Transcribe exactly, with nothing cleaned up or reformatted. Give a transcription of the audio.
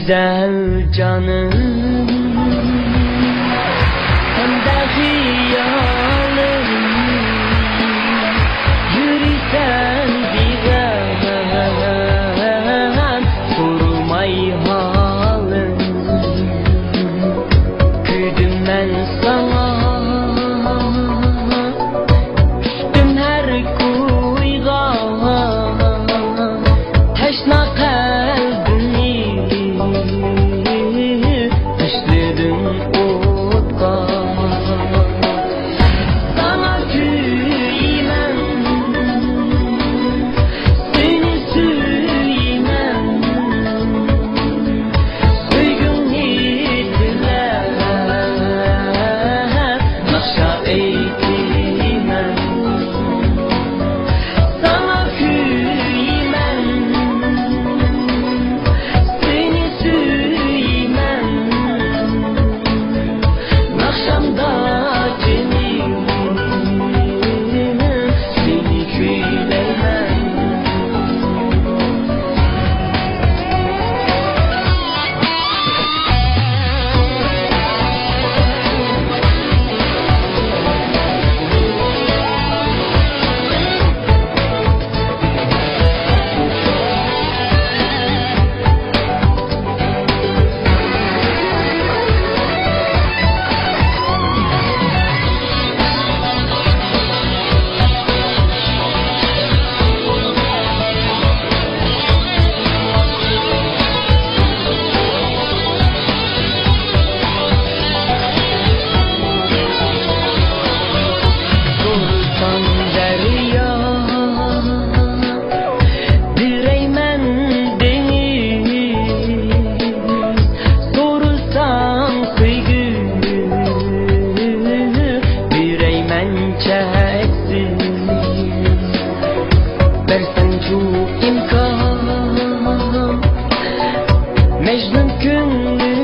گۈزەل جانىم، سەندە خىيالىم، يۈرىسەن بىغەم، سورىماي ھالىم. كۆيدۈم مەن ساڭا، چۈشتۈم ھەر كويغا، تەشنا قەلبىمنى تاشلىدىم ئوتقا. ساڭا كۆيىمەن، سېنى سۆيىمەن، سۆيگۈڭنى تىلەپ ناخشا ئېيتىمەن. ساڭا كۆيىمەن، سېنى سۆيىمەن. ناخشامدا جېنىم، سېنى كۈيلەيمەن. سورىساڭ دەريا، بېرەيمەن دېڭىز، سورىساڭ سۆيگۈ، بېرەيمەن چەكسىز. بەرسەڭچۇ ئىمكان، مەجنۇن كۆڭلى